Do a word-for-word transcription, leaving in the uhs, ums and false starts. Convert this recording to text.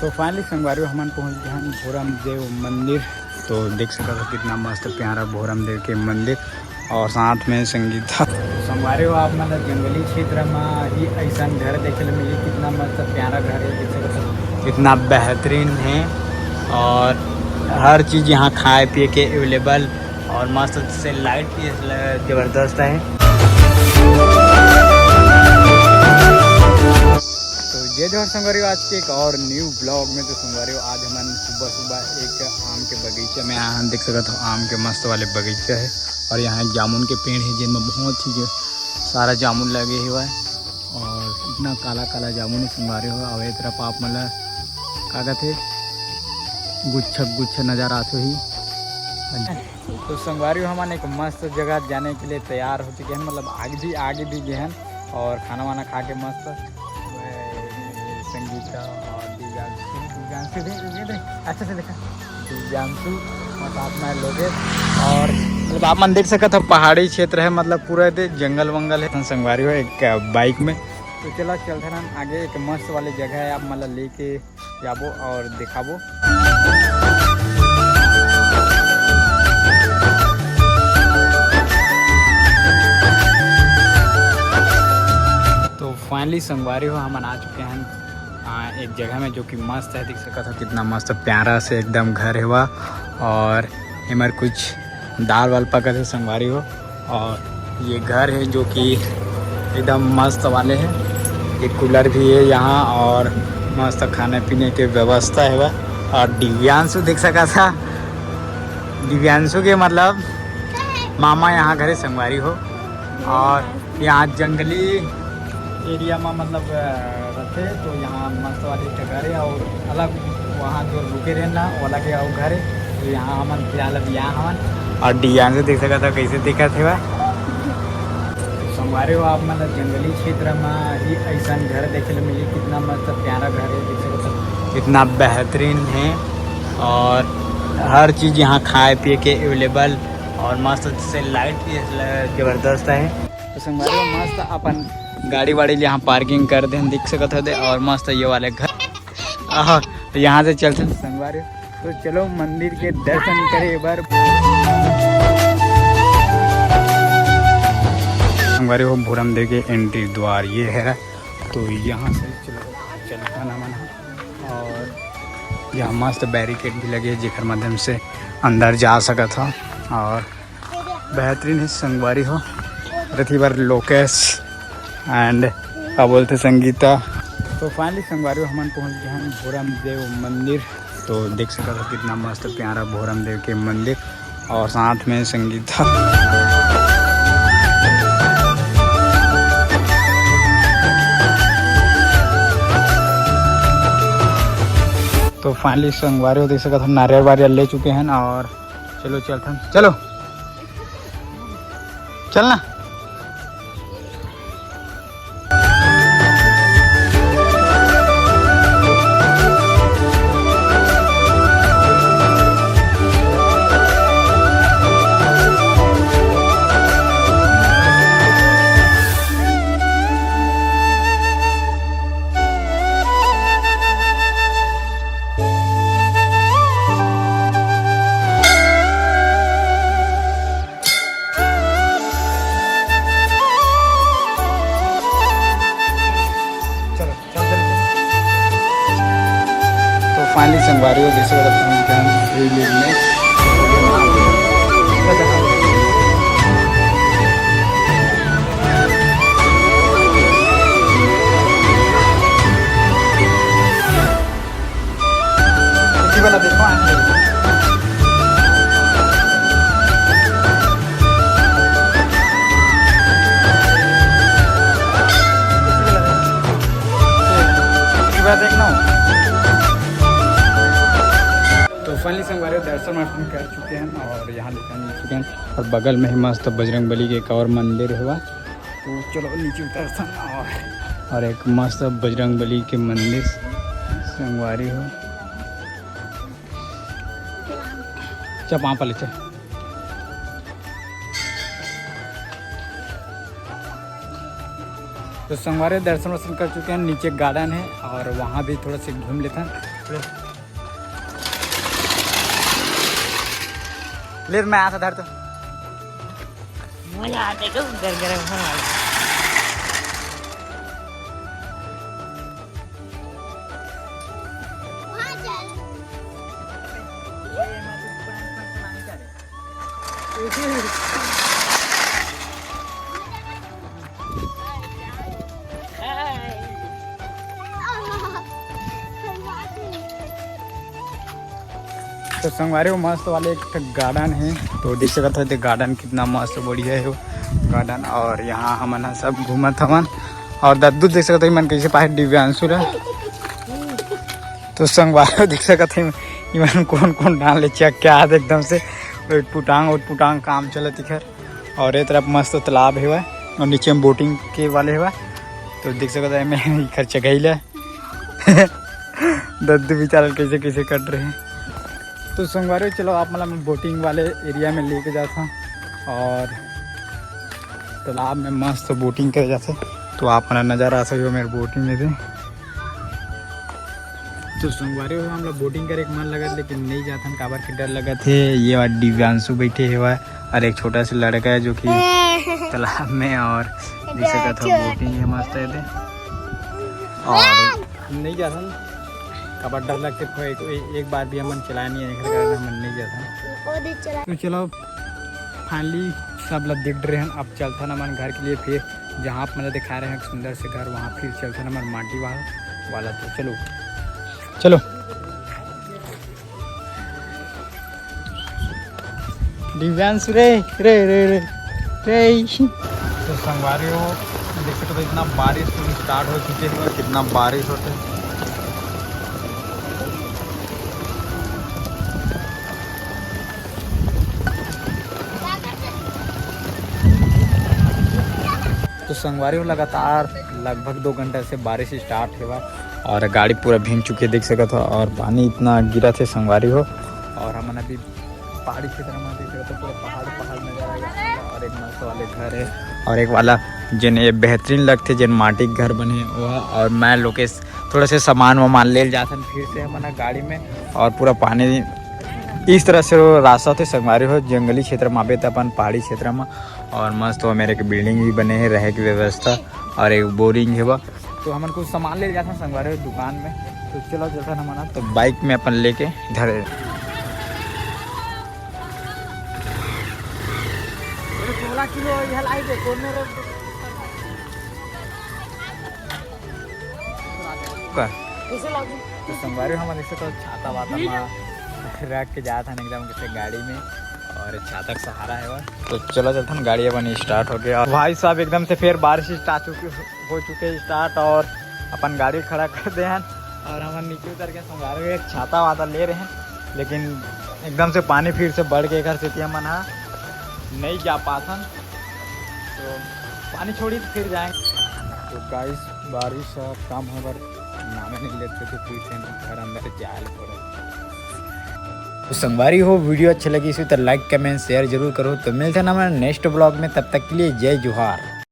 तो finally संगवारी हो, हमन पहुंच गए हैं भोरम देव मंदिर। तो देख सकत हो कितना मस्त प्यारा भोरम देव के मंदिर और साथ में संगीता। संगवारी हो, आप मन ला जंगली क्षेत्र में ही ऐसा घर देखे ला मिली। कितना मस्त प्यारा घर है, देख सकत हो कितना बेहतरीन है और हर चीज़ यहाँ खाए पिए के अवेलेबल और मस्त से लाइट भी ज़बरदस्त है। तो जय जोहार संगवारी हो, आज के एक और न्यू ब्लॉग में। तो संगवारी हो, आज हमन सुबह सुबह एक आम के बगीचा में आए हन। देख सकत हो आम के मस्त वाले बगीचा है और यहाँ एक जामुन के पेड़ है जिनमें बहुत ही जो सारा जामुन लगे हुआ है और इतना काला काला जामुन है संगवारी हो। और ये तरफ आप मन ला का कथे गुच्छा गुच्छा नजर आत होही। तो संगवारी हो, हमन एक मस्त जगह जाने के लिए तैयार हो चुके हैं, मतलब आगे भी आगे भी गए हैं और खाना वाना खा के मस्त संगीता और दिव्यांशु, दिव्यांशु दे, दे, दे, अच्छे से देखा, दिव्यांशु और साथ में लोकेश। और मतलब आप मन देख सकत हो पहाड़ी क्षेत्र है, मतलब पूरा दे जंगल वंगल है। संगवारी हो एक बाइक में। तो चला चलते हैं आगे, एक मस्त वाली जगह है, आप मतलब लेके जाबो और दिखाबो। तो finally संगवारी हो, हमन आ चुके हैं आ, एक जगह में जो कि मस्त है, देख सकत हो कितना मस्त प्यारा से एकदम घर हेवा और एमर कुछ दाल वाल पकत है संगवारी हो। और ये घर है जो कि एकदम मस्त वाले है। एक कूलर भी है यहाँ और मस्त खाने पीने के व्यवस्था है। और दिव्यांशु देख सकत हो, दिव्यांशु के मतलब मामा यहाँ घरे संगवारी हो। और यहाँ जंगली एरिया में मतलब अ, रथे, तो यहाँ मस्त वाले एक घर है और अलग वहाँ जो रुके रहे ना, वो अलग है और घर है। तो यहाँ हमन फिलहाल अभी यहाँ हमन और दिव्यांशु देख सकत हो कैसे दिखत हेवा। संगवारी हो, आप मतलब जंगली क्षेत्र में ही ऐसा घर देखे ला मिली। कितना मस्त प्यारा घर है, देख सकत हो इतना बेहतरीन है और हर चीज़ यहाँ खाए पिए के अवेलेबल और मस्त से लाइट भी ज़बरदस्त है। तो संगवारी हो, मस्त अपन गाड़ी वाड़ी यहाँ पार्किंग कर देन, देख सकत हो दे। और मस्त ये वाले घर, आह, तो यहाँ से चलते हैं संगवारी हो। तो चलो मंदिर के दर्शन करे एक बार। संगवारी हो, भोरम देव के एंट्री द्वार ये है। तो यहाँ से चलो चलता ना मन। और यहाँ मस्त बैरिकेड भी लगे है जेकर माध्यम से अंदर जा सकत हो। और बेहतरीन है संगवारी हो, रथी बार लोकेश and का बोलते संगीता। तो finally संगवारी हो, हमन पहुँच गए हैं भोरम देव मंदिर। तो देख सकत हो कितना मस्त प्यारा भोरम देव के मंदिर और साथ में संगीता। तो finally संगवारी हो देख सकत हो नारियल वारियल ले चुके हैं और चलो चलथन, चलो चलना। चलो, चल, चल, चल। तो finally संगवारी हो, जैसे मतलब हम क्या free leave में उसी वाला देखो, आने दो। उसी वाला देखो। उसी वाला देखना हो। तो finally संगवारी हो, दर्शन वर्शन कर चुके हैं और यहाँ निकल चुके हैं और बगल में ही मस्त बजरंग बली के एक और मंदिर हुआ। तो चलो नीचे उतरथन और, और एक मस्त बजरंग बली के मंदिर संगवारी हो। चल पाँव पले चल। तो संगवारी, दर्शन वर्शन कर चुके हैं, नीचे गार्डन है और वहाँ भी थोड़ा सा घूम लेथन। ले, मैं आता धर तो। मजा आते को गरगरा होने वाला। तो संगवारी हो, मस्त वाले एक ठो गार्डन है। तो देख सकत हो, गार्डन कितना मस्त बढ़िया है वो गार्डन। और यहाँ हमन ह सब घूमत हवन और दद्दू देख सकत हो, इमन कैसे पाए दिव्यांशु ला। तो संगवारी हो, देख सकत हो इमन कौन कौन डाल ले चेक क्या है एकदम से उटपुटांग उटपुटांग काम चलत इखर। और ये तरफ मस्त तालाब हेवय और नीचे में बोटिंग के वाले हेवय। तो देख सकत हो एमे इखर चघई ले दद्दू बेचारा कैसे कैसे कट रहे हैं। तो संगवारी हो, चलो आप मतलब बोटिंग वाले एरिया में लेके जाता हूँ और तालाब में मस्त बोटिंग करे जाते। तो आप मतलब नज़ारा आ सकते हो मेरे बोटिंग में भी। तो संगवारी हो, हम लोग बोटिंग करे के मन लगत, लेकिन नहीं जाथन, काबर के डर लगत है। ये वाला दिव्यांशु बैठे हेवय और एक छोटा सा लड़का है जो कि तालाब में और देख सकत हो बोटिंग है मस्त है दे। और हम नहीं जाथन, काबर डर लगते, कोई, कोई एक बार भी हमन चलाए नहीं है, एकर कारण हमन नहीं जाथन। तो चलो फाइनली सब ला देख रहे हैं, अब चलथन हमन घर के लिए। फिर जहाँ आप मतलब दिखा रहे हैं सुंदर से घर, वहाँ फिर चलथन हमन माटी वाला वाला। तो चलो, चलो। दिव्यांश रे, रे, रे, रे, रे। तो संगवारी हो, देख सकते हो इतना बारिश शुरू स्टार्ट हो चुके हैं, कितना बारिश होते हैं। तो संगवारी हो, लगातार लगभग दो घंटा से बारिश स्टार्ट हेवय और गाड़ी पूरा भींग चुके, देख सकत हो, और पानी इतना गिरत हे संगवारी हो। और हमन अभी पहाड़ी क्षेत्र में देख सकत हो, पूरा पहाड़ पहाड़ नजर आ गया और एक मस्त वाले घर है और एक वाला जेन ये बेहतरीन लगथे, जेन माटी के घर बने वो है। और मैं लोकेश थोड़ा से सामान वामान ले जाथन फिर से हमन गाड़ी में। और पूरा पानी इस तरह से वो रास्ता होथे संगवारी हो, जंगली क्षेत्र में आबे त अपन पहाड़ी क्षेत्र में। और मस्त वो मेरे के बिल्डिंग भी बने हे, रहे के व्यवस्था और एक बोरिंग हे बा। तो हमन कुछ सामान ले जाथन संगवारी हो दुकान में। तो चलो चलथन हमन तो बाइक में अपन लेके धरे। सोलह किलो यह लाई दे, कौन मेरे का? कैसे लागू? तो संगवारी हमन इसे तो छाता वाता मा रख के जात हन एकदम कैसे गाड़ी में और छाता के सहारा है वो। तो चलो चलथन, गाड़ी अपन स्टार्ट हो गया। और भाई साहब एकदम से फिर बारिश स्टार्ट हो चुकी, हो चुके स्टार्ट और अपन गाड़ी खड़ा कर दे हन और हमन नीचे उतर के संगवारी एक छाता वाता ले रहे हैं, लेकिन एकदम से पानी फिर से बढ़ के एकर सेती हमन हा नहीं जा पाथन। तो पानी छोड़ी तो फिर जाएंगे। तो गाइस, बारिश ह कम होय बर नामे नहीं लेते, तो फिर से घर अंदर जाए ल पड़े। तो संगवारी हो, वीडियो अच्छा लगी तो लाइक कमेंट शेयर जरूर करो। तो मिलते हैं हमारे नेक्स्ट ब्लॉग में, तब तक के लिए जय जोहार।